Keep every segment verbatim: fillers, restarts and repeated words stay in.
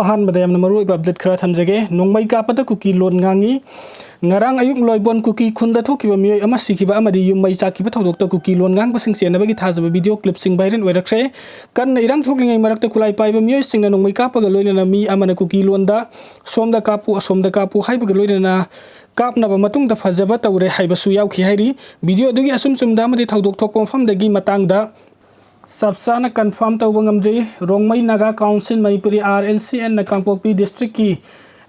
ꯑꯍꯥꯟꯕꯗ ꯌꯥꯝꯅ ꯃꯔꯨꯑꯣꯏꯕ ꯑꯞꯗꯦꯠ ꯈꯔ ꯊꯝꯖꯒꯦ꯫ ꯅꯣꯡꯃꯩ ꯀꯥꯞꯄꯗ ꯀꯨꯀꯤ ꯂꯣꯟ ꯉꯥꯡꯉꯤ꯫ ꯉꯔꯥꯡ ꯑꯌꯨꯛ ꯂꯣꯏꯕꯣꯟ ꯀꯨꯀꯤ ꯈꯨꯟꯗ ꯊꯣꯛꯈꯤꯕ ꯃꯤꯑꯣꯏ ꯑꯃ ꯁꯤꯈꯤꯕ ꯑꯃꯗꯤ ꯌꯨꯝ ꯃꯩ ꯆꯥꯛꯈꯤꯕ ꯊꯧꯗꯣꯛꯇ ꯀꯨꯀꯤ ꯂꯣꯟ ꯉꯥꯡꯕꯁꯤꯡ ꯆꯦꯟꯅꯕꯒꯤ ꯊꯥꯖꯕ ꯚꯤꯗꯤꯑꯣ ꯀ꯭ꯂꯤꯞꯁꯤꯡ ꯚꯥꯏꯔꯦꯜ ꯑꯣꯏꯔꯛꯈ꯭ꯔꯦ꯫ ꯀꯟꯅ ꯏꯔꯥꯡ ꯊꯣꯛꯂꯤꯉꯩ ꯃꯔꯛꯇ ꯈꯨꯠꯂꯥꯏ ꯄꯥꯏꯕ ꯃꯤꯑꯣꯏꯁꯤꯡꯅ ꯅꯣꯡꯃꯩ ꯀꯥꯞꯄꯒ ꯂꯣꯏꯅꯅ ꯃꯤ ꯑꯃꯅ ꯀꯨꯀꯤ ꯂꯣꯟꯗ "ꯁꯣꯝꯗ ꯀꯥꯞꯄꯨ, ꯑꯁꯣꯝꯗ ꯀꯥꯞꯄꯨ" ꯍꯥꯏꯕꯒ ꯂꯣꯏꯅꯅ ꯀꯥꯞꯅꯕ ꯃꯇꯨꯡꯗ ꯐꯖꯕ ꯇꯧꯔꯦ ꯍꯥꯏꯕꯁꯨ ꯌꯥꯎꯈꯤ ꯍꯥꯏꯔꯤ꯫ ꯚꯤꯗꯤꯑꯣ ꯑꯗꯨꯒꯤ ꯑꯁꯨꯝ ꯆꯨꯝꯗ ꯑꯃꯗꯤ ꯊꯧꯗꯣꯛ ꯊꯣꯛꯄ ꯃꯐꯝꯗꯒꯤ ꯃꯇꯥꯡꯗ ꯆꯞ ꯆꯥꯅ ꯀꯟꯐꯥꯔꯝ ꯇꯧꯕ ꯉꯝꯗ꯭ꯔꯤ꯫ ꯔꯣꯡꯃꯩ ꯅꯥꯒꯥ ꯀꯥꯎꯟꯁꯤꯜ ꯃꯅꯤꯄꯨꯔꯤ, RNCN ꯅ ꯀꯥꯡꯄꯣꯛꯄꯤ ꯗꯤꯁꯇ꯭ꯔꯤꯛꯀꯤ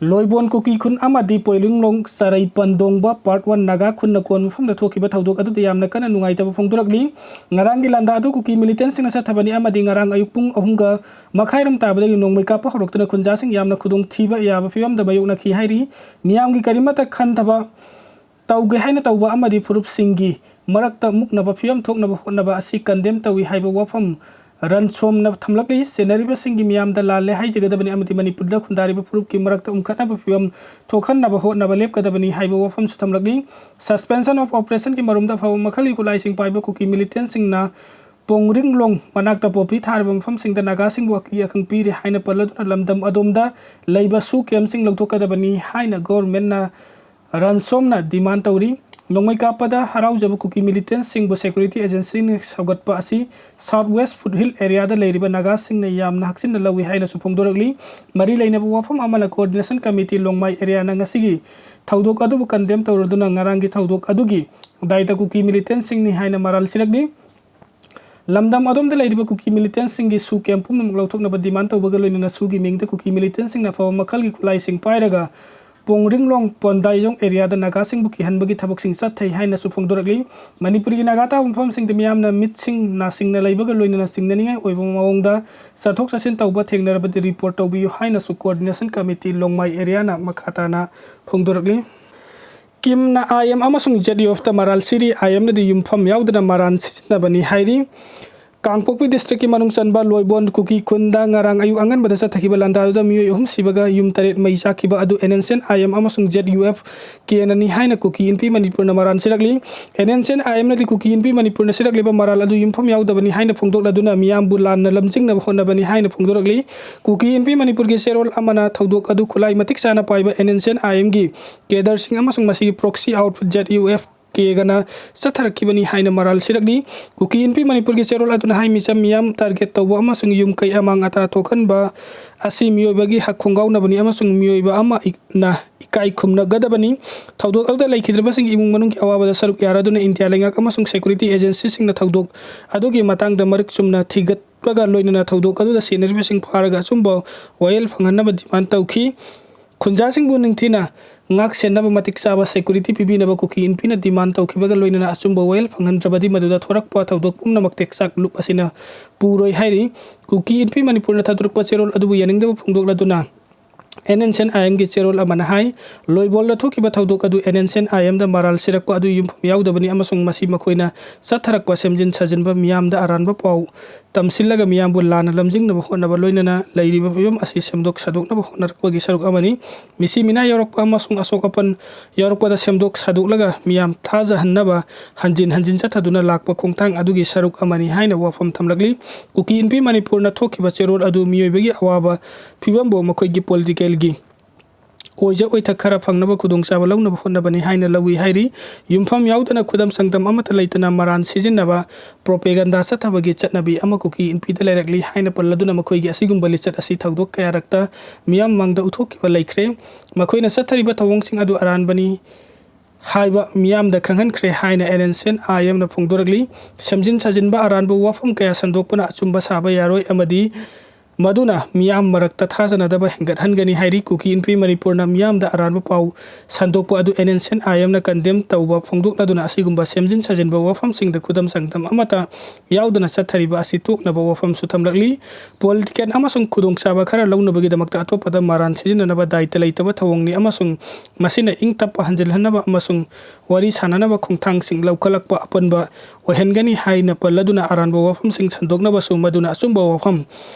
ꯂꯣꯏꯕꯣꯟ ꯀꯨꯀꯤ ꯈꯨꯟ ꯑꯃꯗꯤ ꯄꯣꯏꯂꯤꯡꯂꯣꯡ ꯆꯔꯩ ꯄꯟꯗꯣꯡꯕ ꯄꯥꯔꯠ ꯋꯥꯟ ꯅꯥꯒꯥ ꯈꯨꯟꯅ ꯀꯣꯟ ꯃꯐꯝꯗ ꯊꯣꯛꯈꯤꯕ ꯊꯧꯗꯣꯛ ꯑꯗꯨꯗ ꯌꯥꯝꯅ ꯀꯟꯅ ꯅꯨꯡꯉꯥꯏꯇꯕ ꯐꯣꯡꯗꯣꯔꯛꯂꯤ꯫ ꯉꯔꯥꯡꯒꯤ ꯂꯥꯟꯗꯥ ꯑꯗꯨ ꯀꯨꯀꯤ ꯃꯤꯂꯤꯇꯦꯟꯁꯤꯡꯅ ꯆꯠꯊꯕꯅꯤ ꯑꯃꯗꯤ ꯉꯔꯥꯡ ꯑꯌꯨꯛ ꯄꯨꯡ ꯑꯍꯨꯝꯒ ꯃꯈꯥꯏꯔꯣꯝ ꯇꯥꯕꯗꯒꯤ ꯅꯣꯡꯃꯩ ꯀꯥꯞꯄ ꯍꯧꯔꯛꯇꯨꯅ ꯈꯨꯟꯖꯥꯁꯤꯡ ꯌꯥꯝꯅ ꯈꯨꯗꯣꯡꯊꯤꯕ ꯌꯥꯕ ꯐꯤꯕꯝꯗ ꯃꯥꯌꯣꯛꯅꯈꯤ ꯍꯥꯏꯔꯤ꯫ ꯃꯤꯌꯥꯝꯒꯤ ꯀꯔꯤꯃꯠꯇ ꯈꯟꯊꯕ ꯇꯧꯒꯦ ꯍꯥꯏꯅ ꯇꯧꯕ ꯑꯃꯗꯤ ꯐꯨꯔꯨꯞꯁꯤꯡꯒꯤ ꯃꯔꯛꯇ ꯃꯨꯛꯅꯕ ꯐꯤꯕꯝ ꯊꯣꯛꯅꯕ ꯍꯣꯠꯅꯕ ꯑꯁꯤ ꯀꯟꯗꯦꯝ ꯇꯧꯏ ꯍꯥꯏꯕ ꯋꯥꯐꯝ ꯔꯟꯁꯣꯝꯅ ꯊꯝꯂꯛꯂꯤ꯫ ꯆꯦꯟꯅꯔꯤꯕꯁꯤꯡꯒꯤ ꯃꯤꯌꯥꯝꯗ ꯂꯥꯜꯂꯦ ꯍꯥꯏꯖꯒꯗꯕꯅꯤ ꯑꯃꯗꯤ ꯃꯅꯤꯄꯨꯔꯗ ꯈꯨꯟꯗꯥꯔꯤꯕ ꯐꯨꯔꯨꯞꯀꯤ ꯃꯔꯛꯇ ꯎꯝꯈꯠꯅꯕ ꯐꯤꯕꯝ ꯊꯣꯛꯍꯟꯅꯕ ꯍꯣꯠꯅꯕ ꯂꯦꯞꯀꯗꯕꯅꯤ ꯍꯥꯏꯕ ꯋꯥꯐꯝꯁꯨ ꯊꯝꯂꯛꯂꯤ꯫ Suspension of Operation ꯒꯤ ꯃꯔꯨꯝꯗ ꯑꯐꯕ ꯃꯈꯜꯒꯤ ꯈꯨꯠꯂꯥꯏꯁꯤꯡ ꯄꯥꯏꯕ ꯀꯨꯀꯤ ꯃꯤꯂꯤꯇꯦꯟꯁꯤꯡꯅ ꯄꯣꯡꯔꯤꯡꯂꯣꯡ ꯃꯅꯥꯛꯇ ꯄꯣꯄꯤ ꯊꯥꯔꯤꯕ ꯃꯐꯝꯁꯤꯡꯗ ꯅꯥꯒꯥꯁꯤꯡꯕꯨ ꯑꯀꯤ ꯑꯈꯪ ꯄꯤꯔꯤ ꯍꯥꯏꯅ ꯄꯜꯂꯗꯨꯅ ꯂꯝꯗꯝ ꯑꯗꯣꯝꯗ ꯂꯩꯕ ꯁꯨ ꯀꯦꯝꯁꯤꯡ ꯂꯧꯊꯣꯛꯀꯗꯕꯅꯤ ꯍꯥꯏꯅ ꯒꯣꯚꯔꯟꯃꯦꯟꯠꯅ ꯔꯟꯁꯣꯝꯅ ꯗꯤꯃꯥꯟ ꯇꯧꯔꯤ꯫ ꯅꯣꯡꯃꯩ ꯀꯥꯞꯄꯗ ꯍꯔꯥꯎꯖꯕ ꯀꯨꯀꯤ ꯃꯤꯂꯤꯇꯦꯟꯁꯤꯡꯕꯨ ꯁꯦꯀ꯭ꯌꯨꯔꯤꯇꯤ ꯑꯦꯖꯦꯟꯁꯤꯅ ꯁꯧꯒꯠꯄ ꯑꯁꯤ ꯁꯥꯎꯠ ꯋꯦꯁ ꯐꯨꯠꯍꯤꯜ ꯑꯦꯔꯤꯌꯥꯗ ꯂꯩꯔꯤꯕ ꯅꯥꯒꯥꯁꯤꯡꯅ ꯌꯥꯝꯅ ꯍꯛꯆꯤꯟꯅ ꯂꯧꯏ ꯍꯥꯏꯅꯁꯨ ꯐꯣꯡꯗꯣꯔꯛꯂꯤ꯫ ꯃꯔꯤ ꯂꯩꯅꯕ ꯋꯥꯐꯝ ꯑꯃꯅ ꯀꯣꯑꯣꯔꯗꯤꯅꯦꯁꯟ ꯀꯃꯤꯇꯤ ꯂꯣꯡꯃꯥꯏ ꯑꯦꯔꯤꯌꯥꯅ ꯉꯁꯤꯒꯤ ꯊꯧꯗꯣꯛ ꯑꯗꯨꯕꯨ ꯀꯟꯗꯦꯝ ꯇꯧꯔꯗꯨꯅ ꯉꯔꯥꯡꯒꯤ ꯊꯧꯗꯣꯛ ꯑꯗꯨꯒꯤ ꯗꯥꯏꯇ ꯀꯨꯀꯤ ꯃꯤꯂꯤꯇꯦꯟꯁꯤꯡꯅꯤ ꯍꯥꯏꯅ ꯃꯔꯥꯜ ꯁꯤꯔꯛꯂꯤ꯫ ꯂꯝꯗꯝ ꯑꯗꯣꯝꯗ ꯂꯩꯔꯤꯕ ꯀꯨꯀꯤ ꯃꯤꯂꯤꯇꯦꯟꯁꯤꯡꯒꯤ ꯁꯨ ꯀꯦꯝ ꯄꯨꯝꯅꯃꯛ ꯂꯧꯊꯣꯛꯅꯕ ꯗꯤꯃꯥꯟ ꯇꯧꯕꯒ ꯂꯣꯏꯅꯅ ꯁꯨꯒꯤ ꯃꯤꯡꯗ ꯀꯨꯀꯤ ꯃꯤꯂꯤꯇꯦꯟꯁꯤꯡꯅ ꯑꯐꯕ ꯃꯈꯜꯒꯤ ꯈꯨꯠꯂꯥꯏꯁꯤꯡ ꯄꯥꯏꯔꯒ ꯄꯣꯡꯔꯤꯡꯂꯣꯡ ꯄꯣꯟꯗꯥꯏꯖꯣꯡ ꯑꯦꯔꯤꯌꯥꯗ ꯅꯥꯒꯥꯁꯤꯡꯕꯨ ꯀꯤꯍꯟꯕꯒꯤ ꯊꯕꯛꯁꯤꯡ ꯆꯠꯊꯩ ꯍꯥꯏꯅꯁꯨ ꯐꯣꯡꯗꯣꯔꯛꯂꯤ꯫ ꯃꯅꯤꯄꯨꯔꯒꯤ ꯅꯥꯒꯥ ꯇꯥꯕ ꯃꯐꯝꯁꯤꯡꯗ ꯃꯤꯌꯥꯝꯅ ꯃꯤꯠꯁꯤꯡ ꯅꯥꯁꯤꯡꯅ ꯂꯩꯕꯒ ꯂꯣꯏꯅꯅ ꯆꯤꯡꯅꯅꯤꯡꯉꯥꯏ ꯑꯣꯏꯕ ꯃꯑꯣꯡꯗ ꯆꯠꯊꯣꯛ ꯆꯠꯁꯤꯟ ꯇꯧꯕ ꯊꯦꯡꯅꯔꯕꯗꯤ ꯔꯤꯄꯣꯔꯠ ꯇꯧꯕꯤꯌꯨ ꯍꯥꯏꯅꯁꯨ ꯀꯣꯑꯣꯔꯗꯤꯅꯦꯁꯟ ꯀꯃꯤꯇꯤ ꯂꯣꯡꯃꯥꯏ ꯑꯦꯔꯤꯌꯥꯅ ꯃꯈꯥ ꯇꯥꯅ ꯐꯣꯡꯗꯣꯔꯛꯂꯤ꯫ ꯀꯤꯝꯅ IM ꯑꯃꯁꯨꯡ ZUF ꯇ ꯃꯔꯥꯜ ꯁꯤꯔꯤ꯫ IM ꯅꯗꯤ ꯌꯨꯝꯐꯝ ꯌꯥꯎꯗꯅ ꯃꯔꯥꯜ ꯁꯤꯖꯤꯟꯅꯕꯅꯤ ꯍꯥꯏꯔꯤ꯫ ꯀꯥꯡꯄꯣꯛꯄꯤ ꯗꯤꯁꯇ꯭ꯔꯤꯛꯀꯤ ꯃꯅꯨꯡ ꯆꯟꯕ ꯂꯣꯏꯕꯣꯟ ꯀꯨꯀꯤ ꯈꯨꯟꯗ ꯉꯔꯥꯡ ꯑꯌꯨꯛ ꯑꯉꯟꯕꯗ ꯆꯠꯊꯈꯤꯕ ꯂꯥꯟꯗꯥꯗꯨꯗ ꯃꯤꯑꯣꯏ ꯑꯍꯨꯝ ꯁꯤꯕꯒ ꯌꯨꯝ ꯇꯔꯦꯠ ꯃꯩ ꯆꯥꯛꯈꯤꯕ ꯑꯗꯨ N N C N I M ꯑꯃꯁꯨꯡ ꯖꯦꯠ ꯌꯨ ꯑꯦꯐ ꯀꯦꯅꯅꯤ ꯍꯥꯏꯅ ꯀꯨꯀꯤ ꯏꯟꯄꯤ ꯃꯅꯤꯄꯨꯔꯅ ꯃꯔꯥꯜ ꯁꯤꯔꯛꯂꯤ꯫ N N C N I ꯑꯦꯝꯅꯗꯤ ꯀꯨꯀꯤ ꯏꯟꯄꯤ ꯃꯅꯤꯄꯨꯔꯅ ꯁꯤꯔꯛꯂꯤꯕ ꯃꯔꯥꯜ ꯑꯗꯨ ꯌꯨꯝꯐꯝ ꯌꯥꯎꯗꯕꯅꯤ ꯍꯥꯏꯅ ꯐꯣꯡꯗꯣꯛꯂꯗꯨꯅ ꯃꯤꯌꯥꯝꯕꯨ ꯂꯥꯟꯅ ꯂꯝꯖꯤꯡꯅꯕ ꯍꯣꯠꯅꯕꯅꯤ ꯍꯥꯏꯅ ꯐꯣꯡꯗꯣꯔꯛꯂꯤ꯫ ꯀꯨꯀꯤ ꯏꯟꯄꯤ ꯃꯅꯤꯄꯨꯔꯒꯤ ꯆꯦꯔꯣꯜ ꯑꯃꯅ ꯊꯧꯗꯣꯛ ꯑꯗꯨ ꯈꯨꯠꯂꯥꯏ ꯃꯇꯤꯛ ꯆꯥꯅ ꯄꯥꯏꯕ ꯑꯦꯟ ꯑꯦꯟ ꯁꯤ ꯑꯦꯟ ꯑꯥꯏ ꯑꯦꯝꯒꯤ ꯀꯦꯗꯔꯁꯤꯡ ꯑꯃꯁꯨꯡ ꯃꯁꯤꯒꯤ ꯄ꯭ꯔꯣꯛꯁꯤ ꯑꯥꯎꯠꯐꯤꯠ ꯖꯦꯠ ꯌꯨ ꯑꯦꯐ ꯀꯦꯒꯅ ꯆꯠꯊꯔꯛꯈꯤꯕꯅꯤ ꯍꯥꯏꯅ ꯃꯔꯥꯜ ꯁꯤꯔꯛꯂꯤ꯫ ꯀꯨꯀꯤ ꯏꯟꯄꯤ ꯃꯅꯤꯄꯨꯔꯒꯤ ꯆꯦꯔꯣꯜ ꯑꯗꯨꯅ ꯍꯥꯏ, ꯃꯤꯆꯝ ꯃꯤꯌꯥꯝ ꯇꯥꯔꯒꯦꯠ ꯇꯧꯕ ꯑꯃꯁꯨꯡ ꯌꯨꯝ ꯀꯩ ꯑꯃꯥꯡ ꯑꯇꯥ ꯊꯣꯛꯍꯟꯕ ꯑꯁꯤ ꯃꯤꯑꯣꯏꯕꯒꯤ ꯍꯛ ꯈꯣꯡꯒꯥꯎꯅꯕꯅꯤ ꯑꯃꯁꯨꯡ ꯃꯤꯑꯣꯏꯕ ꯑꯃꯅ ꯏꯀꯥꯏ ꯈꯨꯝꯅꯒꯗꯕꯅꯤ꯫ ꯊꯧꯗꯣꯛ ꯑꯗꯨꯗ ꯂꯩꯈꯤꯗ꯭ꯔꯕꯁꯤꯡꯒꯤ ꯏꯃꯨꯡ ꯃꯅꯨꯡꯒꯤ ꯑꯋꯥꯕꯗ ꯁꯔꯨꯛ ꯌꯥꯔꯗꯨꯅ ꯏꯟꯗꯤꯌꯥ ꯂꯩꯉꯥꯛ ꯑꯃꯁꯨꯡ ꯁꯦꯀ꯭ꯌꯨꯔꯤꯇꯤ ꯑꯦꯖꯦꯟꯁꯤꯁꯤꯡꯅ ꯊꯧꯗꯣꯛ ꯑꯗꯨꯒꯤ ꯃꯇꯥꯡꯗ ꯃꯔꯤꯛ ꯆꯨꯝꯅ ꯊꯤꯒꯠꯄꯒ ꯂꯣꯏꯅꯅ ꯊꯧꯗꯣꯛ ꯑꯗꯨꯗ ꯁꯤꯟꯅꯔꯤꯕꯁꯤꯡ ꯐꯥꯔꯒ ꯑꯆꯨꯝꯕ ꯋꯥꯌꯦꯜ ꯐꯪꯍꯟꯅꯕ ꯗꯤꯃꯥꯟ ꯇꯧꯈꯤ꯫ ꯈꯨꯟꯖꯥꯁꯤꯡꯕꯨ ꯅꯤꯡꯊꯤꯅ ꯉꯥꯛ ꯁꯦꯟꯅꯕ ꯃꯇꯤꯛ ꯆꯥꯕ ꯁꯦꯀ꯭ꯌꯨꯔꯤꯇꯤ ꯄꯤꯕꯤꯅꯕ ꯀꯨꯀꯤ ꯏꯟꯄꯤꯅ ꯗꯤꯃꯥꯟ ꯇꯧꯈꯤꯕꯒ ꯂꯣꯏꯅꯅ ꯑꯆꯨꯝꯕ ꯋꯥꯌꯦꯜ ꯐꯪꯍꯟꯗ꯭ꯔꯕꯗꯤ ꯃꯗꯨꯗ ꯊꯣꯔꯛꯄ ꯊꯧꯗꯣꯛ ꯄꯨꯝꯅꯃꯛ ꯇꯦꯛꯆꯥꯛ ꯂꯨꯞ ꯑꯁꯤꯅ ꯄꯨꯔꯣꯏ ꯍꯥꯏꯔꯤ꯫ ꯀꯨꯀꯤ ꯏꯟꯄꯤ ꯃꯅꯤꯄꯨꯔꯅ ꯊꯥꯗꯣꯔꯛꯄ ꯆꯦꯔꯣꯜ ꯑꯗꯨꯕꯨ ꯌꯥꯅꯤꯡꯗꯕ ꯐꯣꯡꯗꯣꯛꯂꯗꯨꯅ ꯑꯦꯟ ꯑꯦꯟ ꯁꯤ ꯑꯦꯟ ꯑꯥꯏ ꯑꯦꯝꯒꯤ ꯆꯦꯔꯣꯜ ꯑꯃꯅ ꯍꯥꯏ, ꯂꯣꯏꯕꯣꯜꯗ ꯊꯣꯛꯈꯤꯕ ꯊꯧꯗꯣꯛ ꯑꯗꯨ ꯑꯦꯟ ꯑꯦꯟ ꯁꯤ ꯑꯦꯟ ꯑꯥꯏ ꯑꯦꯝꯗ ꯃꯔꯥꯜ ꯁꯤꯔꯛꯄ ꯑꯗꯨ ꯌꯨꯝꯐꯝ ꯌꯥꯎꯗꯕꯅꯤ ꯑꯃꯁꯨꯡ ꯃꯁꯤ ꯃꯈꯣꯏꯅ ꯆꯠꯊꯔꯛꯄ ꯁꯦꯝꯖꯤꯟ ꯁꯥꯖꯤꯟꯕ ꯃꯤꯌꯥꯝꯗ ꯑꯔꯥꯟꯕ ꯄꯥꯎ ꯇꯝꯁꯤꯜꯂꯒ ꯃꯤꯌꯥꯝꯕꯨ ꯂꯥꯟꯅ ꯂꯝꯖꯤꯡꯅꯕ ꯍꯣꯠꯅꯕ ꯂꯣꯏꯅꯅ ꯂꯩꯔꯤꯕ ꯐꯤꯕꯝ ꯑꯁꯤ ꯁꯦꯝꯗꯣꯛ ꯁꯥꯗꯣꯛꯅꯕ ꯍꯣꯠꯅꯔꯛꯄꯒꯤ ꯁꯔꯨꯛ ꯑꯃꯅꯤ꯫ ꯃꯤꯁꯤ ꯃꯤꯅꯥ ꯌꯥꯎꯔꯛꯄ ꯑꯃꯁꯨꯡ ꯑꯁꯣꯛ ꯑꯄꯟ ꯌꯥꯎꯔꯛꯄꯗ ꯁꯦꯝꯗꯣꯛ ꯁꯥꯗꯣꯛꯂꯒ ꯃꯤꯌꯥꯝ ꯊꯥꯖꯍꯟꯅꯕ ꯍꯟꯖꯤꯟ ꯍꯟꯖꯤꯟ ꯆꯠꯊꯗꯨꯅ ꯂꯥꯛꯄ ꯈꯣꯡꯊꯥꯡ ꯑꯗꯨꯒꯤ ꯁꯔꯨꯛ ꯑꯃꯅꯤ ꯍꯥꯏꯅ ꯋꯥꯐꯝ ꯊꯝꯂꯛꯂꯤ꯫ ꯀꯨꯀꯤ ꯏꯟꯄꯤ ꯃꯅꯤꯄꯨꯔꯅ ꯊꯣꯛꯈꯤꯕ ꯆꯦꯔꯣꯜ ꯑꯗꯨ ꯃꯤꯑꯣꯏꯕꯒꯤ ꯑꯋꯥꯕ ꯐꯤꯕꯝꯕꯨ ꯃꯈꯣꯏꯒꯤ ꯄꯣꯂꯤꯇꯤꯀꯦꯜꯒꯤ ꯑꯣꯏꯖ ꯑꯣꯏꯊꯛ ꯈꯔ ꯐꯪꯅꯕ ꯈꯨꯗꯣꯡꯆꯥꯕ ꯂꯧꯅꯕ ꯍꯣꯠꯅꯕꯅꯤ ꯍꯥꯏꯅ ꯂꯧꯏ ꯍꯥꯏꯔꯤ꯫ ꯌꯨꯝꯐꯝ ꯌꯥꯎꯗꯅ ꯈꯨꯗꯝ ꯆꯥꯡꯗꯝ ꯑꯃꯠꯇ ꯂꯩꯇꯅ ꯃꯔꯥꯟ ꯁꯤꯖꯤꯟꯅꯕ, ꯄ꯭ꯔꯣꯄꯦꯒꯟꯗꯥ ꯆꯠꯊꯕꯒꯤ ꯆꯠꯅꯕꯤ ꯑꯃ ꯀꯨꯀꯤ ꯏꯟꯄꯤꯗ ꯂꯩꯔꯛꯂꯤ ꯍꯥꯏꯅ ꯄꯜꯂꯗꯨꯅ ꯃꯈꯣꯏꯒꯤ ꯑꯁꯤꯒꯨꯝꯕ ꯂꯤꯆꯠ ꯑꯁꯤ ꯊꯧꯗꯣꯛ ꯀꯌꯥꯔꯛꯇ ꯃꯤꯌꯥꯝ ꯃꯥꯡꯗ ꯎꯠꯊꯣꯛꯈꯤꯕ ꯂꯩꯈ꯭ꯔꯦ꯫ ꯃꯈꯣꯏꯅ ꯆꯠꯊꯔꯤꯕ ꯊꯧꯑꯣꯡꯁꯤꯡ ꯑꯗꯨ ꯑꯔꯥꯟꯕꯅꯤ ꯍꯥꯏꯕ ꯃꯤꯌꯥꯝꯗ ꯈꯪꯍꯟꯈ꯭ꯔꯦ ꯍꯥꯏꯅ ꯑꯦꯟ ꯑꯦꯟ ꯁꯤ ꯑꯦꯟ ꯑꯥꯏ ꯑꯦꯝꯅ ꯐꯣꯡꯗꯣꯔꯛꯂꯤ꯫ ꯁꯦꯝꯖꯤꯟ ꯁꯥꯖꯤꯟꯕ ꯑꯔꯥꯟꯕ ꯋꯥꯐꯝ ꯀꯌꯥ ꯁꯟꯗꯣꯛꯄꯅ ꯑꯆꯨꯝꯕ ꯁꯥꯕ ꯌꯥꯔꯣꯏ ꯑꯃꯗꯤ ꯃꯗꯨꯅ ꯃꯤꯌꯥꯝ ꯃꯔꯛꯇ ꯊꯥꯖꯅꯗꯕ ꯍꯦꯟꯒꯠꯍꯟꯒꯅꯤ ꯍꯥꯏꯔꯤ꯫ ꯀꯨꯀꯤ ꯏꯟꯄꯤ ꯃꯅꯤꯄꯨꯔꯅ ꯃꯤꯌꯥꯝꯗ ꯑꯔꯥꯟꯕ ꯄꯥꯎ ꯁꯟꯗꯣꯛꯄ ꯑꯗꯨ ꯑꯦꯟ ꯑꯦꯟ ꯁꯤ ꯑꯦꯟ ꯑꯥꯏ ꯑꯦꯝꯅ ꯀꯟꯗꯦꯝ ꯇꯧꯕ ꯐꯣꯡꯗꯣꯛꯂꯗꯨꯅ ꯑꯁꯤꯒꯨꯝꯕ ꯁꯦꯝꯖꯤꯟ ꯁꯥꯖꯤꯟꯕ ꯋꯥꯐꯝꯁꯤꯡꯗ ꯈꯨꯗꯝ ꯆꯥꯡꯗꯝ ꯑꯃꯠꯇ ꯌꯥꯎꯗꯅ ꯆꯠꯊꯔꯤꯕ ꯑꯁꯤ ꯇꯣꯛꯅꯕ ꯋꯥꯐꯝꯁꯨ ꯊꯝꯂꯛꯂꯤ꯫ ꯄꯣꯂꯤꯇꯤꯀꯦꯜ ꯑꯃꯁꯨꯡ ꯈꯨꯗꯣꯡꯆꯥꯕ ꯈꯔ ꯂꯧꯅꯕꯒꯤꯗꯃꯛꯇ ꯑꯇꯣꯞꯄꯗ ꯃꯔꯥꯟ ꯁꯤꯖꯤꯟꯅꯅꯕ ꯗꯥꯏꯇ ꯂꯩꯇꯕ ꯊꯧꯑꯣꯡꯅꯤ ꯑꯃꯁꯨꯡ ꯃꯁꯤꯅ ꯏꯪ ꯇꯞꯄ ꯍꯟꯖꯤꯜꯍꯟꯅꯕ ꯑꯃꯁꯨꯡ ꯋꯥꯔꯤ ꯁꯥꯅꯅꯕ ꯈꯣꯡꯊꯥꯡꯁꯤꯡ ꯂꯧꯈꯠꯂꯛꯄ ꯑꯄꯟꯕ ꯑꯣꯏꯍꯟꯒꯅꯤ ꯍꯥꯏꯅ ꯄꯜꯂꯗꯨꯅ ꯑꯔꯥꯟꯕ ꯋꯥꯐꯝꯁꯤꯡ ꯁꯟꯗꯣꯛꯅꯕꯁꯨ ꯃꯗꯨꯅ ꯑꯆꯨꯝꯕ ꯋꯥꯐꯝ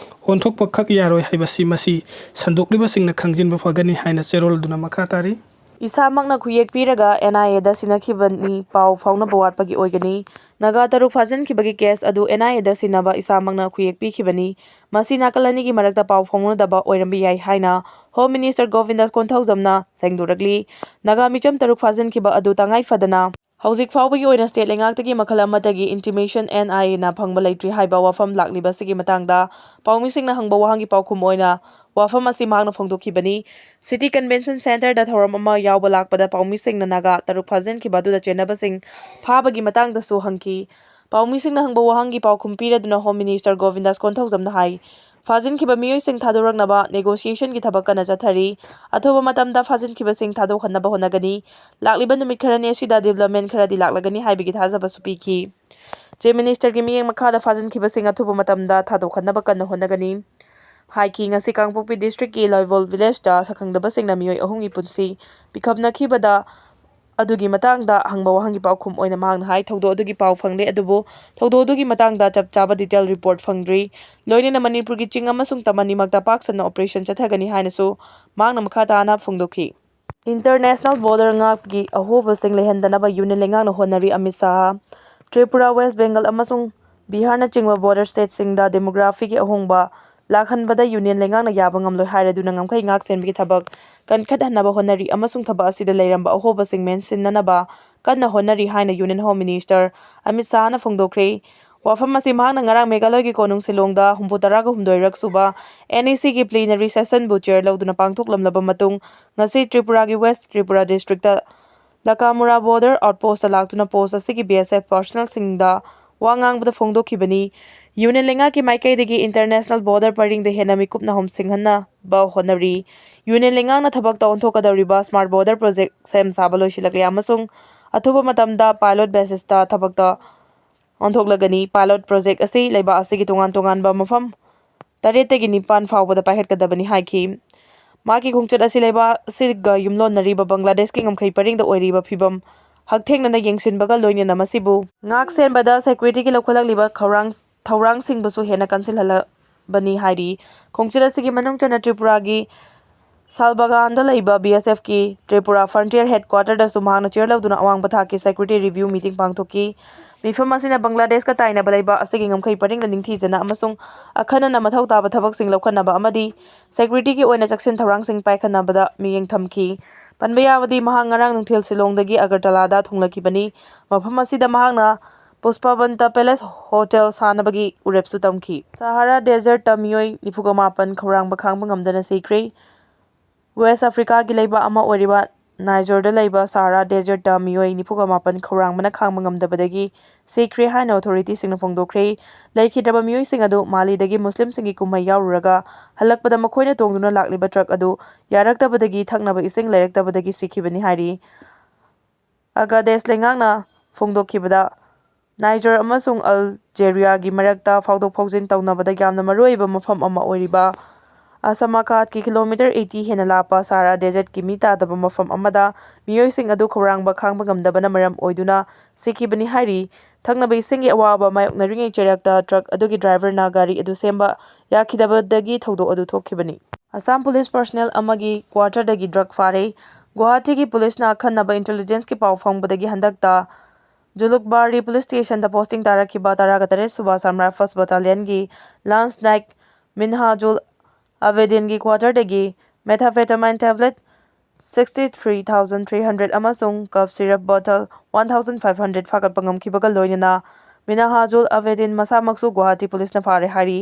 ꯑꯣꯟꯊꯣꯛꯄ ꯈꯛ ꯌꯥꯔꯣꯏ ꯍꯥꯏꯕꯁꯤ ꯃꯁꯤ ꯁꯟꯗꯣꯛꯂꯤꯕꯁꯤꯡꯅ ꯈꯪꯖꯤꯟꯕ ꯐꯒꯅꯤ ꯍꯥꯏꯅ ꯆꯦꯔꯣꯜ ꯑꯗꯨꯅ ꯃꯈꯥ ꯇꯥꯔꯤ꯫ ꯏꯁꯥꯃꯛꯅ ꯈꯨꯌꯦꯛ ꯄꯤꯔꯒ ꯑꯦꯟ ꯑꯥꯏ ꯑꯦꯗ ꯁꯤꯟꯅꯈꯤꯕꯅꯤ, ꯄꯥꯎ ꯐꯥꯎꯅꯕ ꯋꯥꯠꯄꯒꯤ ꯑꯣꯏꯒꯅꯤ꯫ ꯅꯥꯒꯥ ꯇꯔꯨꯛ ꯐꯥꯖꯤꯟꯈꯤꯕꯒꯤ ꯀꯦꯁ ꯑꯗꯨ ꯑꯦꯟ ꯑꯥꯏ ꯑꯦꯗ ꯁꯤꯟꯅꯕ ꯏꯁꯥꯃꯛꯅ ꯈꯨꯌꯦꯛ ꯄꯤꯈꯤꯕꯅꯤ꯫ ꯃꯁꯤ ꯅꯥꯀꯜ ꯑꯅꯤꯒꯤ ꯃꯔꯛꯇ ꯄꯥꯎ ꯐꯥꯎꯅꯗꯕ ꯑꯣꯏꯔꯝꯕ ꯌꯥꯏ ꯍꯥꯏꯅ ꯍꯣꯝ ꯃꯤꯅꯤꯁꯇꯔ ꯒꯣꯕꯤꯟꯗꯥꯁ ꯀꯣꯟꯊꯧꯖꯝꯅ ꯁꯦꯡꯗꯣꯔꯛꯂꯤ꯫ ꯅꯥꯒꯥ ꯃꯤꯆꯝ ꯇꯔꯨꯛ ꯐꯥꯖꯤꯟꯈꯤꯕ ꯑꯗꯨ ꯇꯉꯥꯏ ꯐꯗꯅ ꯍꯧꯖꯤꯛ ꯐꯥꯎꯕꯒꯤ ꯑꯣꯏꯅ ꯁ꯭ꯇꯦꯠ ꯂꯩꯉꯥꯛꯇꯒꯤ ꯃꯈꯜ ꯑꯃꯠꯇꯒꯤ ꯏꯟꯇꯤꯃꯦꯁꯟ ꯑꯦꯟ ꯑꯥꯏ ꯑꯦꯅ ꯐꯪꯕ ꯂꯩꯇ꯭ꯔꯤ ꯍꯥꯏꯕ ꯋꯥꯐꯝ ꯂꯥꯛꯂꯤꯕ ꯑꯁꯤꯒꯤ ꯃꯇꯥꯡꯗ ꯄꯥꯎꯃꯤꯁꯤꯡꯅ ꯍꯪꯕ ꯋꯥꯍꯪꯒꯤ ꯄꯥꯎꯈꯨꯝ ꯑꯣꯏꯅ ꯋꯥꯐꯝ ꯑꯁꯤ ꯃꯍꯥꯛꯅ ꯐꯣꯡꯗꯣꯛꯈꯤꯕꯅꯤ꯫ ꯁꯤꯇꯤ ꯀꯟꯚꯦꯟꯁꯟ ꯁꯦꯟꯇꯔꯗ ꯊꯧꯔꯝ ꯑꯃ ꯌꯥꯎꯕ ꯂꯥꯛꯄꯗ ꯄꯥꯎꯃꯤꯁꯤꯡꯅ ꯅꯥꯒꯥ ꯇꯔꯨꯛ ꯐꯥꯖꯤꯟꯈꯤꯕ ꯑꯗꯨꯗ ꯆꯦꯟꯅꯕꯁꯤꯡ ꯐꯥꯕꯒꯤ ꯃꯇꯥꯡꯗꯁꯨ ꯍꯪꯈꯤ꯫ ꯄꯥꯎꯃꯤꯁꯤꯡꯅ ꯍꯪꯕ ꯋꯥꯍꯪꯒꯤ ꯄꯥꯎꯈꯨꯝ ꯄꯤꯔꯗꯨꯅ ꯍꯣꯝ ꯃꯤꯅꯤꯁꯇꯔ ꯒꯣꯕꯤꯟꯗꯥꯁ ꯀꯣꯟꯊꯧꯖꯝꯅ ꯍꯥꯏ, ꯐꯥꯖꯤꯟꯈꯤꯕ ꯃꯤꯑꯣꯏꯁꯤꯡ ꯊꯥꯗꯣꯔꯛꯅꯕ ꯅꯦꯒꯣꯁꯤꯌꯦꯁꯟꯒꯤ ꯊꯕꯛ ꯀꯟꯅ ꯆꯠꯊꯔꯤ꯫ ꯑꯊꯨꯕ ꯃꯇꯝꯗ ꯐꯥꯖꯤꯟꯈꯤꯕꯁꯤꯡ ꯊꯥꯗꯣꯛꯍꯟꯅꯕ ꯍꯣꯠꯅꯒꯅꯤ꯫ ꯂꯥꯛꯂꯤꯕ ꯅꯨꯃꯤꯠ ꯈꯔꯅꯤ ꯑꯁꯤꯗ ꯗꯤꯕ꯭ꯂꯞꯃꯦꯟ ꯈꯔꯗꯤ ꯂꯥꯛꯂꯒꯅꯤ ꯍꯥꯏꯕꯒꯤ ꯊꯥꯖꯕꯁꯨ ꯄꯤꯈꯤ꯫ ꯆꯤꯐ ꯃꯤꯅꯤꯁꯇꯔꯒꯤ ꯃꯤꯠꯌꯦꯡ ꯃꯈꯥꯗ ꯐꯥꯖꯤꯟꯈꯤꯕꯁꯤꯡ ꯑꯊꯨꯕ ꯃꯇꯝꯗ ꯊꯥꯗꯣꯛꯍꯟꯅꯕ ꯀꯟꯅ ꯍꯣꯠꯅꯒꯅꯤ ꯍꯥꯏꯈꯤ꯫ ꯉꯁꯤ ꯀꯥꯡꯄꯣꯛꯄꯤ ꯗꯤꯁꯇ꯭ꯔꯤꯛꯀꯤ ꯂꯣꯏꯕꯣꯜ ꯚꯤꯂꯦꯖꯇ ꯁꯛꯈꯪꯗꯕꯁꯤꯡꯅ ꯃꯤꯑꯣꯏ ꯑꯍꯨꯝꯒꯤ ꯄꯨꯟꯁꯤ ꯄꯤꯈꯝꯅꯈꯤꯕꯗ ꯑꯗꯨꯒꯤ ꯃꯇꯥꯡꯗ ꯍꯪꯕ ꯋꯥꯍꯪꯒꯤ ꯄꯥꯎꯈꯨꯝ ꯑꯣꯏꯅ ꯃꯍꯥꯛꯅ ꯍꯥꯏ, ꯊꯧꯗꯣꯛ ꯑꯗꯨꯒꯤ ꯄꯥꯎ ꯐꯪꯂꯦ, ꯑꯗꯨꯕꯨ ꯊꯧꯗꯣꯛ ꯑꯗꯨꯒꯤ ꯃꯇꯥꯡꯗ ꯆꯞ ꯆꯥꯕ ꯗꯤꯇꯦꯜ ꯔꯤꯄꯣꯔꯠ ꯐꯪꯗ꯭ꯔꯤ꯫ ꯂꯣꯏꯅꯅ ꯃꯅꯤꯄꯨꯔꯒꯤ ꯆꯤꯡ ꯑꯃꯁꯨꯡ ꯇꯝ ꯑꯅꯤꯃꯛꯇ ꯄꯥꯛ ꯁꯟꯅ ꯑꯣꯄꯔꯦꯁꯟ ꯆꯠꯊꯒꯅꯤ ꯍꯥꯏꯅꯁꯨ ꯃꯍꯥꯛꯅ ꯃꯈꯥ ꯇꯥꯅ ꯐꯣꯡꯗꯣꯛꯈꯤ꯫ ꯏꯟꯇꯔꯅꯦꯁꯅꯦꯜ ꯕꯣꯔꯗꯔ ꯉꯥꯛꯄꯒꯤ ꯑꯍꯣꯕꯁꯤꯡ ꯂꯩꯍꯟꯗꯅꯕ ꯌꯨꯅꯤꯌꯟ ꯂꯩꯉꯥꯛꯅ ꯍꯣꯠꯅꯔꯤ꯫ ꯑꯃꯤꯠ ꯁꯥꯍ꯫ ꯇ꯭ꯔꯤꯄꯨꯔꯥ, ꯋꯦꯁ ꯕꯦꯡꯒꯜ ꯑꯃꯁꯨꯡ ꯕꯤꯍꯥꯔꯅꯆꯤꯡꯕ ꯕꯣꯔꯗꯔ ꯁ꯭ꯇꯦꯠꯁꯤꯡꯗ ꯗꯦꯃꯣꯒ꯭ꯔꯥꯐꯤꯒꯤ ꯑꯍꯣꯡꯕ ꯂꯥꯛꯍꯟꯕꯗ ꯌꯨꯅꯤꯌꯟ ꯂꯩꯉꯥꯛꯅ ꯌꯥꯕ ꯉꯝꯂꯣꯏ ꯍꯥꯏꯔꯗꯨꯅ ꯉꯝꯈꯩ ꯉꯥꯛ ꯁꯦꯟꯕꯒꯤ ꯊꯕꯛ ꯀꯟꯈꯠꯍꯟꯅꯕ ꯍꯣꯠꯅꯔꯤ ꯑꯃꯁꯨꯡ ꯊꯕꯛ ꯑꯁꯤꯗ ꯂꯩꯔꯝꯕ ꯑꯍꯣꯕꯁꯤꯡ ꯃꯦꯟꯁꯤꯟꯅꯅꯕ ꯀꯟꯅ ꯍꯣꯠꯅꯔꯤ ꯍꯥꯏꯅ ꯌꯨꯅꯤꯌꯟ ꯍꯣꯝ ꯃꯤꯅꯤꯁꯇꯔ ꯑꯃꯤꯠ ꯁꯥꯍꯅ ꯐꯣꯡꯗꯣꯛꯈ꯭ꯔꯦ꯫ ꯋꯥꯐꯝ ꯑꯁꯤ ꯃꯍꯥꯛꯅ ꯉꯔꯥꯡ ꯃꯦꯘꯥꯂꯌꯒꯤ ꯀꯣꯅꯨꯡ ꯁꯤꯂꯣꯡꯗ ꯍꯨꯝꯐꯨ ꯇꯔꯥꯒ ꯍꯨꯝꯗꯣꯏꯔꯛ ꯁꯨꯕ ꯑꯦꯟ ꯏ ꯁꯤꯒꯤ ꯄ꯭ꯂꯤꯅꯔꯤ ꯁꯦꯁꯟꯕꯨ ꯆꯦꯌꯔ ꯂꯧꯗꯨꯅ ꯄꯥꯡꯊꯣꯛꯂꯝꯂꯕ ꯃꯇꯨꯡ ꯉꯁꯤ ꯇ꯭ꯔꯤꯄꯨꯔꯥꯒꯤ ꯋꯦꯁ ꯇ꯭ꯔꯤꯄꯨꯔꯥ ꯗꯤꯁꯇ꯭ꯔꯤꯛꯇ ꯂꯀꯥꯃꯨꯔꯥ ꯕꯣꯔꯗꯔ ꯑꯥꯎꯠꯄꯣꯁꯇ ꯂꯥꯛꯇꯨꯅ ꯄꯣꯁ ꯑꯁꯤꯒꯤ ꯕꯤ ꯑꯦꯁ ꯑꯦꯐ ꯄꯥꯔꯁꯅꯦꯜꯁꯤꯡꯗ ꯋꯥ ꯉꯥꯡꯕꯗ ꯐꯣꯡꯗꯣꯛꯈꯤꯕꯅꯤ꯫ ꯌꯨꯅꯤꯌꯟ ꯂꯩꯉꯥꯛꯀꯤ ꯃꯥꯏꯀꯩꯗꯒꯤ ꯏꯟꯇꯔꯅꯦꯁꯅꯦꯜ ꯕꯣꯔꯗꯔ ꯄꯔꯤꯡꯗ ꯍꯦꯟꯅ ꯃꯤꯀꯨꯞꯅ ꯍꯣꯝꯁꯤꯡꯍꯟꯅꯕ ꯍꯣꯠꯅꯔꯤ꯫ ꯌꯨꯅꯤꯌꯟ ꯂꯩꯉꯥꯛꯅ ꯊꯕꯛꯇ ꯑꯣꯟꯊꯣꯛꯀꯗꯧꯔꯤꯕ ꯁ꯭ꯃꯥꯔꯠ ꯕꯣꯔꯗꯔ ꯄ꯭ꯔꯣꯖꯦꯛ ꯁꯦꯝ ꯁꯥꯕ ꯂꯣꯏꯁꯤꯜꯂꯛꯂꯦ ꯑꯃꯁꯨꯡ ꯑꯊꯨꯕ ꯃꯇꯝꯗ ꯄꯥꯏꯂꯣꯠ ꯕꯦꯁꯤꯁꯇ ꯊꯕꯛꯇ ꯑꯣꯟꯊꯣꯛꯂꯒꯅꯤ꯫ ꯄꯥꯏꯂꯣꯠ ꯄ꯭ꯔꯣꯖꯦꯛ ꯑꯁꯤ ꯂꯩꯕꯥꯛ ꯑꯁꯤꯒꯤ ꯇꯣꯉꯥꯟ ꯇꯣꯉꯥꯟꯕ ꯃꯐꯝ ꯇꯔꯦꯠꯇꯒꯤ ꯅꯤꯄꯥꯟ ꯐꯥꯎꯕꯗ ꯄꯥꯏꯈꯠꯀꯗꯕꯅꯤ ꯍꯥꯏꯈꯤ꯫ ꯃꯍꯥꯛꯀꯤ ꯈꯣꯡꯆꯠ ꯑꯁꯤ ꯂꯩꯕꯥꯛ ꯑꯁꯤꯒ ꯌꯨꯝꯂꯣꯟꯅꯔꯤꯕ ꯕꯪꯒ꯭ꯂꯥꯗꯦꯁꯀꯤ ꯉꯝꯈꯩ ꯄꯔꯤꯡꯗ ꯑꯣꯏꯔꯤꯕ ꯐꯤꯕꯝ ꯍꯛꯊꯦꯡꯅꯅ ꯌꯦꯡꯁꯤꯟꯕꯒ ꯂꯣꯏꯅꯅ ꯃꯁꯤꯕꯨ ꯉꯥꯛ ꯁꯦꯟꯕꯗ ꯁꯦꯀ꯭ꯌꯨꯔꯤꯇꯤꯒꯤ ꯂꯧꯈꯠꯂꯛꯂꯤꯕ ꯈꯧꯔꯥꯡ-, ꯊꯧꯔꯥꯡꯁꯤꯡꯕꯨꯁꯨ ꯍꯦꯟꯅ ꯀꯟꯁꯤꯜꯍꯜꯂꯕꯅꯤ ꯍꯥꯏꯔꯤ꯫ ꯈꯣꯡꯆꯠ ꯑꯁꯤꯒꯤ ꯃꯅꯨꯡ ꯆꯟꯅ ꯇ꯭ꯔꯤꯄꯨꯔꯥꯒꯤ ꯁꯥꯜꯕꯒꯥꯟꯗ ꯂꯩꯕ ꯕꯤ ꯑꯦꯁ ꯑꯦꯐꯀꯤ ꯇ꯭ꯔꯤꯄꯨꯔꯥ ꯐ꯭ꯔꯟꯇꯤꯌꯔ ꯍꯦꯗꯀ꯭ꯋꯥꯇꯔꯗꯁꯨ ꯃꯍꯥꯛꯅ ꯆꯤꯌꯔ ꯂꯧꯗꯨꯅ ꯑꯋꯥꯡꯕ ꯊꯥꯛꯀꯤ ꯁꯦꯀ꯭ꯌꯨꯔꯤꯇꯤ ꯔꯤꯚ꯭ꯌꯨ ꯃꯤꯇꯤꯡ ꯄꯥꯡꯊꯣꯛꯈꯤ꯫ ꯃꯤꯐꯝ ꯑꯁꯤꯅ ꯕꯪꯒ꯭ꯂꯥꯗꯦꯁꯀ ꯇꯥꯏꯅꯕ ꯂꯩꯕꯥꯛ ꯑꯁꯤꯒꯤ ꯉꯝꯈꯩ ꯄꯔꯤꯡꯗ ꯅꯤꯡꯊꯤꯖꯅ ꯑꯃꯁꯨꯡ ꯑꯈꯟꯅꯅ ꯃꯊꯧ ꯇꯥꯕ ꯊꯕꯛꯁꯤꯡ ꯂꯧꯈꯠꯅꯕ ꯑꯃꯗꯤ ꯁꯦꯀ꯭ꯌꯨꯔꯤꯇꯤꯒꯤ ꯑꯣꯏꯅ ꯆꯦꯛꯁꯤꯟ ꯊꯧꯔꯥꯡꯁꯤꯡ ꯄꯥꯏꯈꯠꯅꯕꯗ ꯃꯤꯠꯌꯦꯡ ꯊꯝꯈꯤ꯫ ꯄꯟꯕ ꯌꯥꯕꯗꯤ, ꯃꯍꯥꯛ ꯉꯔꯥꯡ ꯅꯨꯡꯊꯤꯜ ꯁꯤꯂꯣꯡꯗꯒꯤ ꯑꯒꯔꯇꯂꯥꯗ ꯊꯨꯡꯂꯛꯈꯤꯕꯅꯤ꯫ ꯃꯐꯝ ꯑꯁꯤꯗ ꯃꯍꯥꯛꯅ ꯄꯨꯁꯄꯕꯟꯇ ꯄꯦꯂꯦꯁ ꯍꯣꯇꯦꯜ ꯁꯥꯟꯅꯕꯒꯤ ꯋꯥꯔꯦꯞꯁꯨ ꯇꯝꯈꯤ꯫ ꯁꯍꯥꯔꯥ ꯗꯦꯖꯔꯠꯇ ꯃꯤꯑꯣꯏ ꯅꯤꯐꯨꯒ ꯃꯥꯄꯟ ꯈꯧꯔꯥꯡꯕ ꯈꯥꯡꯕ ꯉꯝꯗꯅ ꯁꯤꯈ꯭ꯔꯦ꯫ ꯋꯦꯁ ꯑꯐ꯭ꯔꯤꯀꯥꯒꯤ ꯂꯩꯕꯥꯛ ꯑꯃ ꯑꯣꯏꯔꯤꯕ ꯅꯥꯏꯖꯔꯗ ꯂꯩꯕ ꯁꯍꯥꯔꯥ ꯗꯦꯖꯔꯠꯇ ꯃꯤꯑꯣꯏ ꯅꯤꯐꯨꯒ ꯃꯥꯄꯟ ꯈꯧꯔꯥꯡꯕꯅ ꯈꯥꯡꯕ ꯉꯝꯗꯕꯗꯒꯤ ꯁꯤꯈ꯭ꯔꯦ ꯍꯥꯏꯅ ꯑꯣꯊꯣꯔꯤꯇꯤꯁꯤꯡꯅ ꯐꯣꯡꯗꯣꯛꯈ꯭ꯔꯦ꯫ ꯂꯩꯈꯤꯗ꯭ꯔꯕ ꯃꯤꯑꯣꯏꯁꯤꯡ ꯑꯗꯨ ꯃꯥꯂꯤꯗꯒꯤ ꯃꯨꯁꯂꯤꯝꯁꯤꯡꯒꯤ ꯀꯨꯝꯍꯩ ꯌꯥꯎꯔꯨꯔꯒ ꯍꯜꯂꯛꯄꯗ ꯃꯈꯣꯏꯅ ꯇꯣꯡꯗꯨꯅ ꯂꯥꯛꯂꯤꯕ ꯇ꯭ꯔꯛ ꯑꯗꯨ ꯌꯥꯔꯛꯇꯕꯗꯒꯤ ꯊꯛꯅꯕ ꯏꯁꯤꯡ ꯂꯩꯔꯛꯇꯕꯗꯒꯤ ꯁꯤꯈꯤꯕꯅꯤ ꯍꯥꯏꯔꯤ꯫ ꯑꯒꯥꯗꯦꯁ ꯂꯩꯉꯥꯛꯅ ꯐꯣꯡꯗꯣꯛꯈꯤꯕꯗ, ꯅꯥꯏꯖꯔ ꯑꯃꯁꯨꯡ ꯑꯜꯖꯦꯔꯤꯌꯥꯒꯤ ꯃꯔꯛꯇ ꯐꯥꯎꯗꯣꯛ ꯐꯥꯎꯖꯤꯟ ꯇꯧꯅꯕꯗ ꯌꯥꯝꯅ ꯃꯔꯨꯑꯣꯏꯕ ꯃꯐꯝ ꯑꯃ ꯑꯣꯏꯔꯤꯕ ꯑꯁꯥꯃꯥꯀꯥꯠꯀꯤ ꯀꯤꯂꯣꯃꯤꯇꯔ ꯑꯩꯠꯇꯤ ꯍꯦꯟꯅ ꯂꯥꯞꯄ ꯁꯍꯥꯔꯥ ꯗꯦꯖꯔꯠꯀꯤ ꯃꯤ ꯇꯥꯗꯕ ꯃꯐꯝ ꯑꯃꯗ ꯃꯤꯑꯣꯏꯁꯤꯡ ꯑꯗꯨ ꯈꯧꯔꯥꯡꯕ ꯈꯥꯡꯕ ꯉꯝꯗꯕꯅ ꯃꯔꯝ ꯑꯣꯏꯗꯨꯅ ꯁꯤꯈꯤꯕꯅꯤ ꯍꯥꯏꯔꯤ꯫ ꯊꯛꯅꯕ ꯏꯁꯤꯡꯒꯤ ꯑꯋꯥꯕ ꯃꯥꯌꯣꯛꯅꯔꯤꯉꯩ ꯆꯩꯔꯛꯇ ꯇ꯭ꯔꯛ ꯑꯗꯨꯒꯤ ꯗ꯭ꯔꯥꯏꯚꯔꯅ ꯒꯥꯔꯤ ꯑꯗꯨ ꯁꯦꯝꯕ ꯌꯥꯈꯤꯗꯕꯗꯒꯤ ꯊꯧꯗꯣꯛ ꯑꯗꯨ ꯊꯣꯛꯈꯤꯕꯅꯤ꯫ ꯑꯁꯥꯝ ꯄꯨꯂꯤꯁ ꯄꯔꯁꯅꯦꯜ ꯑꯃꯒꯤ ꯀ꯭ꯋꯥꯇꯔꯗꯒꯤ ꯗ꯭ꯔꯒ ꯐꯥꯔꯦ꯫ ꯒꯨꯋꯥꯍꯥꯇꯤꯒꯤ ꯄꯨꯂꯤꯁꯅ ꯑꯈꯟꯅꯕ ꯏꯟꯇꯦꯂꯤꯖꯦꯟꯁꯀꯤ ꯄꯥꯎ ꯐꯪꯕꯗꯒꯤ ꯍꯟꯗꯛꯇ ꯖꯨꯂꯨꯛꯕꯥꯔꯤ ꯄꯨꯂꯤꯁ ꯁ꯭ꯇꯦꯁꯟꯗ ꯄꯣꯁꯇꯤꯡ ꯇꯥꯔꯛꯈꯤꯕ ꯇꯔꯥꯒ ꯇꯔꯦꯠ ꯁꯨꯕ ꯑꯁꯥꯝ ꯔꯥꯏꯐꯜꯁ ꯕꯇꯥꯂꯤꯌꯟꯒꯤ ꯂꯥꯟꯁ ꯅꯥꯏꯛ ꯃꯤꯟꯍꯥꯖꯨꯜ ꯑꯕꯦꯗꯤꯟꯒꯤ ꯀ꯭ꯋꯥꯇꯔꯗꯒꯤ methamphetamine tablet sixty three thousand three hundred ꯑꯃꯁꯨꯡ cough syrup bottle one thousand five hundred ꯐꯥꯒꯠꯄ ꯉꯝꯈꯤꯕꯒ ꯂꯣꯏꯅꯅ ꯃꯤꯟꯍꯥꯖꯨꯜ ꯑꯕꯦꯗꯤꯟ ꯃꯁꯥꯃꯛꯁꯨ ꯒꯨꯋꯥꯍꯥꯇꯤ ꯄꯨꯂꯤꯁꯅ ꯐꯥꯔꯦ ꯍꯥꯏꯔꯤ꯫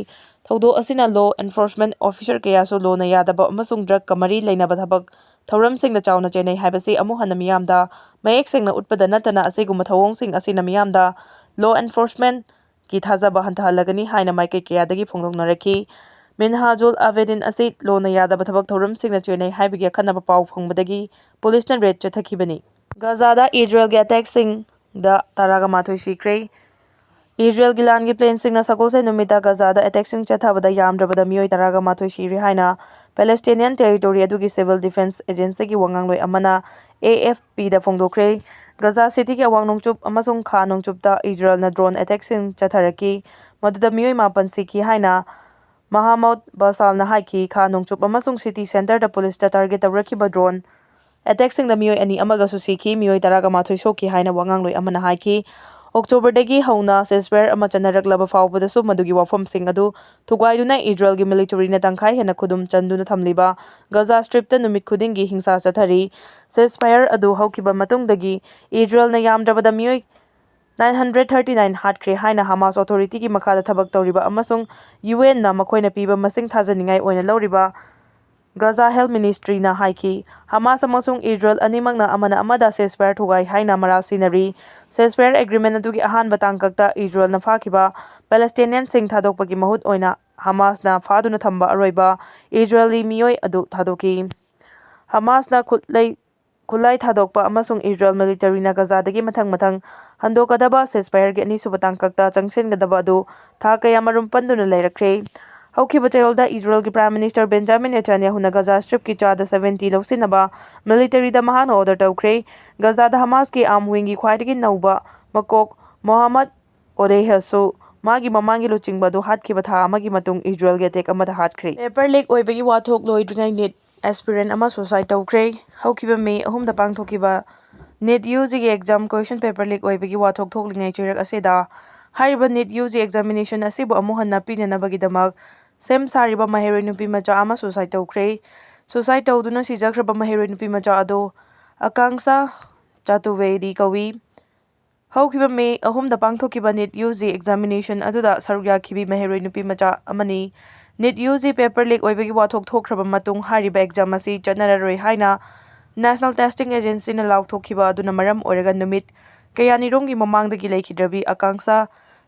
ꯊꯧꯗꯣꯛ ꯑꯁꯤꯅ law enforcement officer ꯀꯌꯥꯁꯨ ꯂꯣꯅ ꯌꯥꯗꯕ ꯑꯃꯁꯨꯡ ꯗ꯭ꯔꯒꯀ ꯃꯔꯤ ꯂꯩꯅꯕ ꯊꯕꯛ ꯊꯧꯔꯝꯁꯤꯡꯗ ꯆꯥꯎꯅ ꯆꯦꯟꯅꯩ ꯍꯥꯏꯕꯁꯤ ꯑꯃꯨꯛ ꯍꯟꯅ ꯃꯤꯌꯥꯝꯗ ꯃꯌꯦꯛ ꯁꯦꯡꯅ ꯎꯠꯄꯗ ꯅꯠꯇꯅ ꯑꯁꯤꯒꯨꯝꯕ ꯊꯧꯑꯣꯡꯁꯤꯡ ꯑꯁꯤꯅ ꯃꯤꯌꯥꯝꯗ law enforcement ꯀꯤ ꯊꯥꯖꯕ ꯍꯟꯊꯍꯜꯂꯒꯅꯤ ꯍꯥꯏꯅ ꯃꯥꯏꯀꯩ ꯀꯌꯥꯗꯒꯤ ꯐꯣꯡꯗꯣꯛꯅꯔꯛꯈꯤ꯫ ꯃꯤꯟꯍꯥꯖꯨꯜ ꯑꯕꯦꯗꯤꯟ ꯑꯁꯤ ꯂꯣꯟꯅ ꯌꯥꯗꯕ ꯊꯕꯛ ꯊꯧꯔꯝꯁꯤꯡꯅ ꯆꯦꯟꯅꯩ ꯍꯥꯏꯕꯒꯤ ꯑꯈꯟꯅꯕ ꯄꯥꯎ ꯐꯪꯕꯗꯒꯤ ꯄꯨꯂꯤꯁꯅ ꯔꯦꯗ ꯆꯠꯊꯈꯤꯕꯅꯤ꯫ ꯒꯖꯥꯗ ꯏꯖꯔꯦꯜꯒꯤ ꯑꯦꯇꯦꯛꯁꯤꯡꯗ ꯇꯔꯥꯒ ꯃꯥꯊꯣꯏ ꯁꯤꯈ꯭ꯔꯦ꯫ ꯏꯖꯔꯦꯜꯒꯤ ꯂꯥꯟꯒꯤ ꯄ꯭ꯂꯦꯟꯁꯤꯡꯅ ꯁꯒꯣꯜꯁꯦꯟ ꯅꯨꯃꯤꯠꯇ ꯒꯖꯥꯗ ꯑꯦꯇꯦꯛꯁꯤꯡ ꯆꯠꯊꯕꯗ ꯌꯥꯝꯗ꯭ꯔꯕꯗ ꯃꯤꯑꯣꯏ ꯇꯔꯥꯒ ꯃꯥꯊꯣꯏ ꯁꯤꯔꯦ ꯍꯥꯏꯅ ꯄꯦꯂꯦꯁꯇꯤꯅꯤꯌꯟ ꯇꯦꯔꯤꯇꯣꯔꯤ ꯑꯗꯨꯒꯤ ꯁꯤꯚꯤꯜ ꯗꯤꯐꯦꯟꯁ ꯑꯦꯖꯦꯟꯁꯤꯒꯤ ꯋꯥꯉꯥꯡꯂꯣꯏ ꯑꯃꯅ ꯑꯦ ꯑꯦꯐ ꯄꯤꯗ ꯐꯣꯡꯗꯣꯛꯈ꯭ꯔꯦ꯫ ꯒꯖꯥ ꯁꯤꯇꯤꯒꯤ ꯑꯋꯥꯡ ꯅꯣꯡꯆꯨꯞ ꯑꯃꯁꯨꯡ ꯈꯥ ꯅꯣꯡꯆꯨꯞꯇ ꯏꯖꯔꯦꯜꯅ ꯗ꯭ꯔꯣꯟ ꯑꯦꯇꯦꯛꯁꯤꯡ ꯆꯠꯊꯔꯛꯈꯤ, ꯃꯗꯨꯗ ꯃꯤꯑꯣꯏ ꯃꯥꯄꯟ ꯁꯤꯈꯤ ꯍꯥꯏꯅ ꯃꯍꯃꯨꯗ ꯕꯥꯁꯥꯜꯅ ꯍꯥꯏꯈꯤ꯫ ꯈꯥ ꯅꯣꯡꯆꯨꯞ ꯑꯃꯁꯨꯡ ꯁꯤꯇꯤ ꯁꯦꯟꯇꯔꯗ ꯄꯨꯂꯤꯁꯇ ꯇꯥꯔꯒꯦꯠ ꯇꯧꯔꯛꯈꯤꯕ ꯗ꯭ꯔꯣꯟ ꯑꯦꯇꯦꯛꯁꯤꯡꯗ ꯃꯤꯑꯣꯏ ꯑꯅꯤ ꯑꯃꯒꯁꯨ ꯁꯤꯈꯤ, ꯃꯤꯑꯣꯏ ꯇꯔꯥꯒ ꯃꯥꯊꯣꯏ ꯁꯣꯛꯈꯤ ꯍꯥꯏꯅ ꯋꯥꯉꯥꯡꯂꯣꯏ ꯑꯃꯅ ꯍꯥꯏꯈꯤ꯫ ꯑꯣꯛꯇꯣꯕꯔꯗꯒꯤ ꯍꯧꯅ ceasefire ꯑꯃ ꯆꯠꯅꯔꯛꯂꯕ ꯐꯥꯎꯕꯗꯁꯨ ꯃꯗꯨꯒꯤ ꯋꯥꯐꯝꯁꯤꯡ ꯑꯗꯨ ꯊꯨꯒꯥꯏꯗꯨꯅ ꯏꯖꯔꯦꯜꯒꯤ ꯃꯤꯂꯤꯇꯔꯤꯅ ꯇꯪꯈꯥꯏ ꯍꯦꯟꯅ ꯈꯨꯗꯨꯝ ꯆꯟꯗꯨꯅ ꯊꯝꯂꯤꯕ ꯒꯖꯥ ꯁ꯭ꯇ꯭ꯔꯤꯞꯇ ꯅꯨꯃꯤꯠ ꯈꯨꯗꯤꯡꯒꯤ ꯍꯤꯡꯁꯥ ꯆꯠꯊꯔꯤ꯫ Ceasefire ꯑꯗꯨ ꯍꯧꯈꯤꯕ ꯃꯇꯨꯡꯗꯒꯤ ꯏꯖꯔꯦꯜꯅ ꯌꯥꯝꯗ꯭ꯔꯕꯗ ꯃꯤꯑꯣꯏ nine hundred thirty nine ꯍꯥꯠꯈ꯭ꯔꯦ ꯍꯥꯏꯅ ꯍꯃꯥꯁ ꯑꯣꯊꯣꯔꯤꯇꯤꯒꯤ ꯃꯈꯥꯗ ꯊꯕꯛ ꯇꯧꯔꯤꯕ ꯑꯃꯁꯨꯡ ꯌꯨ ꯑꯦꯟꯅ ꯃꯈꯣꯏꯅ ꯄꯤꯕ ꯃꯁꯤꯡ ꯊꯥꯖꯅꯤꯡꯉꯥꯏ ꯑꯣꯏꯅ ꯂꯧꯔꯤꯕ ꯒꯖꯥ ꯍꯦꯜꯊ ꯃꯤꯅꯤꯁꯇ꯭ꯔꯤꯅ ꯍꯥꯏꯈꯤ꯫ ꯍꯃꯥꯁ ꯑꯃꯁꯨꯡ ꯏꯖꯔꯦꯜ ꯑꯅꯤꯃꯛꯅ ꯑꯃꯅ ꯑꯃꯗ ceasefire ꯊꯨꯒꯥꯏ ꯍꯥꯏꯅ ꯃꯔꯥꯜ ꯁꯤꯅꯔꯤ꯫ Ceasefire agreement ꯑꯗꯨꯒꯤ ꯑꯍꯥꯟꯕ ꯇꯥꯡꯀꯛꯇ ꯏꯖꯔꯦꯜꯅ ꯐꯥꯈꯤꯕ ꯄꯦꯂꯦꯁꯇꯤꯅꯤꯌꯟꯁꯤꯡ ꯊꯥꯗꯣꯛꯄꯒꯤ ꯃꯍꯨꯠ ꯑꯣꯏꯅ ꯍꯃꯥꯁꯅ ꯐꯥꯗꯨꯅ ꯊꯝꯕ ꯑꯔꯣꯏꯕ ꯏꯖꯔꯦꯂꯤ ꯃꯤꯑꯣꯏ ꯑꯗꯨ ꯊꯥꯗꯣꯛꯈꯤ꯫ ꯍꯃꯥꯁꯅ ꯈꯨꯠꯂꯩ ꯈꯨꯠꯂꯥꯏ ꯊꯥꯗꯣꯛꯄ ꯑꯃꯁꯨꯡ ꯏꯖꯔꯦꯜ ꯃꯤꯂꯤꯇꯔꯤꯅ ꯒꯖꯥꯗꯒꯤ ꯃꯊꯪ ꯃꯊꯪ ꯍꯟꯗꯣꯛꯀꯗꯕ ceasefireꯒꯤ ꯑꯅꯤꯁꯨꯕ ꯇꯥꯡꯀꯛꯇ ꯆꯪꯁꯤꯟꯒꯗꯕ ꯑꯗꯨ ꯊꯥ ꯀꯌꯥ ꯃꯔꯨꯝ ꯄꯟꯗꯨꯅ ꯂꯩꯔꯛꯈ꯭ꯔꯦ꯫ ꯍꯧꯈꯤꯕ ꯆꯌꯣꯜꯗ ꯏꯖꯔꯦꯜꯒꯤ Prime Minister Benjamin Netanyahuꯅ ꯒꯖꯥ ꯁ꯭ꯇ꯭ꯔꯤꯞꯀꯤ ꯆꯥꯗ seventy ꯂꯧꯁꯤꯟꯅꯕ ꯃꯤꯂꯤꯇꯔꯤꯗ ꯃꯍꯥꯛꯅ ꯑꯣꯔꯗꯔ ꯇꯧꯈ꯭ꯔꯦ꯫ ꯒꯖꯥꯗ ꯍꯃꯥꯁꯀꯤ arm wingꯒꯤ ꯈ꯭ꯋꯥꯏꯗꯒꯤ ꯅꯧꯕ ꯃꯀꯣꯛ ꯃꯣꯍꯝꯃꯗ ꯑꯣꯗꯦꯍꯁꯨ ꯃꯥꯒꯤ ꯃꯃꯥꯡꯒꯤ ꯂꯨꯆꯤꯡꯕ ꯑꯗꯨ ꯍꯥꯠꯈꯤꯕ ꯊꯥ ꯑꯃꯒꯤ ꯃꯇꯨꯡ ꯏꯖꯔꯦꯜꯒꯤ ꯑꯦꯇꯦꯛ ꯑꯃꯗ ꯍꯥꯠꯈ꯭ꯔꯦ꯫ Paper leak ꯑꯣꯏꯕꯒꯤ ꯋꯥꯊꯣꯛ ꯂꯣꯏꯗ꯭ꯔꯤꯉꯩ ꯅꯤꯠ aspirant ꯑꯃ suicide ꯇꯧꯈ꯭ꯔꯦ꯫ ꯍꯧꯈꯤꯕ ꯃꯦ ꯑꯍꯨꯝꯗ ꯄꯥꯡꯊꯣꯛꯈꯤꯕ ꯅꯤꯠ ꯌꯨ ꯖꯤꯒꯤ exam question paper leak ꯑꯣꯏꯕꯒꯤ ꯋꯥꯊꯣꯛ ꯊꯣꯛꯂꯤꯉꯩ ꯆꯩꯔꯛ ꯑꯁꯤꯗ ꯍꯥꯏꯔꯤꯕ ꯅꯤꯠ ꯌꯨ ꯖꯤ examination ꯑꯁꯤꯕꯨ ꯑꯃꯨꯛ ꯍꯟꯅ ꯄꯤꯅꯅꯕꯒꯤꯗꯃꯛ ꯁꯦꯝ ꯁꯥꯔꯤꯕ ꯃꯍꯩꯔꯣꯏ ꯅꯨꯄꯤ ꯃꯆꯥ ꯑꯃ suicide ꯇꯧꯈ꯭ꯔꯦ꯫ Suicide ꯇꯧꯗꯨꯅ ꯁꯤꯖꯈ꯭ꯔꯕ ꯃꯍꯩꯔꯣꯏ ꯅꯨꯄꯤ ꯃꯆꯥ ꯑꯗꯨ ꯑꯀꯥꯡꯁꯥ ꯆꯥꯇꯨꯕꯦꯗꯤ ꯀꯧꯏ꯫ ꯍꯧꯈꯤꯕ ꯃꯦ ꯑꯍꯨꯝꯗ ꯄꯥꯡꯊꯣꯛꯈꯤꯕ ꯅꯤꯠ ꯌꯨ ꯖꯤ examination ꯑꯗꯨꯗ ꯁꯔꯨꯛ ꯌꯥꯈꯤꯕꯤ ꯃꯍꯩꯔꯣꯏ ꯅꯨꯄꯤ ꯃꯆꯥ ꯑꯃꯅꯤ꯫ NEET U G paper leak ꯑꯣꯏꯕꯒꯤ ꯋꯥꯊꯣꯛ ꯊꯣꯛꯈ꯭ꯔꯕ ꯃꯇꯨꯡ ꯍꯥꯏꯔꯤꯕ exam ꯑꯁꯤ ꯆꯠꯅꯔꯔꯣꯏ ꯍꯥꯏꯅ National Testing Agencyꯅ ꯂꯥꯎꯊꯣꯛꯈꯤꯕ ꯑꯗꯨꯅ ꯃꯔꯝ ꯑꯣꯏꯔꯒ ꯅꯨꯃꯤꯠ ꯀꯌꯥꯅꯤꯔꯣꯝꯒꯤ ꯃꯃꯥꯡꯗꯒꯤ ꯂꯩꯈꯤꯗ꯭ꯔꯕꯤ ꯑꯀꯥꯡꯁꯥ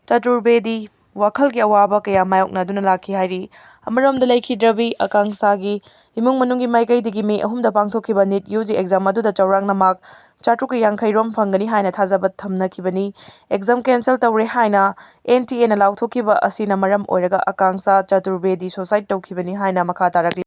ꯆꯇꯨꯔꯕꯦꯗꯤ ꯋꯥꯈꯜꯒꯤ ꯑꯋꯥꯕ ꯀꯌꯥ ꯃꯥꯌꯣꯛꯅꯗꯨꯅ ꯂꯥꯛꯈꯤ ꯍꯥꯏꯔꯤ꯫ ꯑꯃꯔꯣꯝꯗ ꯂꯩꯈꯤꯗ꯭ꯔꯕꯤ ꯑꯀꯥꯡꯁꯥꯒꯤ ꯏꯃꯨꯡ ꯃꯅꯨꯡꯒꯤ ꯃꯥꯏꯀꯩꯗꯒꯤ ꯃꯦ ꯑꯍꯨꯝꯗ ꯄꯥꯡꯊꯣꯛꯈꯤꯕ ꯅꯤꯠ ꯌꯨ ꯖꯤ ꯑꯦꯛꯖꯥꯝ ꯑꯗꯨꯗ ꯆꯥꯎꯔꯥꯛꯅ ꯃꯥꯔꯛ ꯆꯥꯇ꯭ꯔꯨꯛꯀ ꯌꯥꯡꯈꯩ ꯔꯣꯝ ꯐꯪꯒꯅꯤ ꯍꯥꯏꯅ ꯊꯥꯖꯕ ꯊꯝꯅꯈꯤꯕꯅꯤ꯫ ꯑꯦꯛꯖꯥꯝ ꯀꯦꯟꯁꯦꯜ ꯇꯧꯔꯦ ꯍꯥꯏꯅ ꯑꯦꯟ ꯇꯤ ꯑꯦꯅ ꯂꯥꯎꯊꯣꯛꯈꯤꯕ ꯑꯁꯤꯅ ꯃꯔꯝ ꯑꯣꯏꯔꯒ ꯑꯀꯥꯡꯁꯥ ꯆꯇꯨꯔꯕꯦꯗꯤ ꯁꯨꯁꯥꯏꯗ ꯇꯧꯈꯤꯕꯅꯤ ꯍꯥꯏꯅ ꯃꯈꯥ ꯇꯥꯔꯛꯂꯤ꯫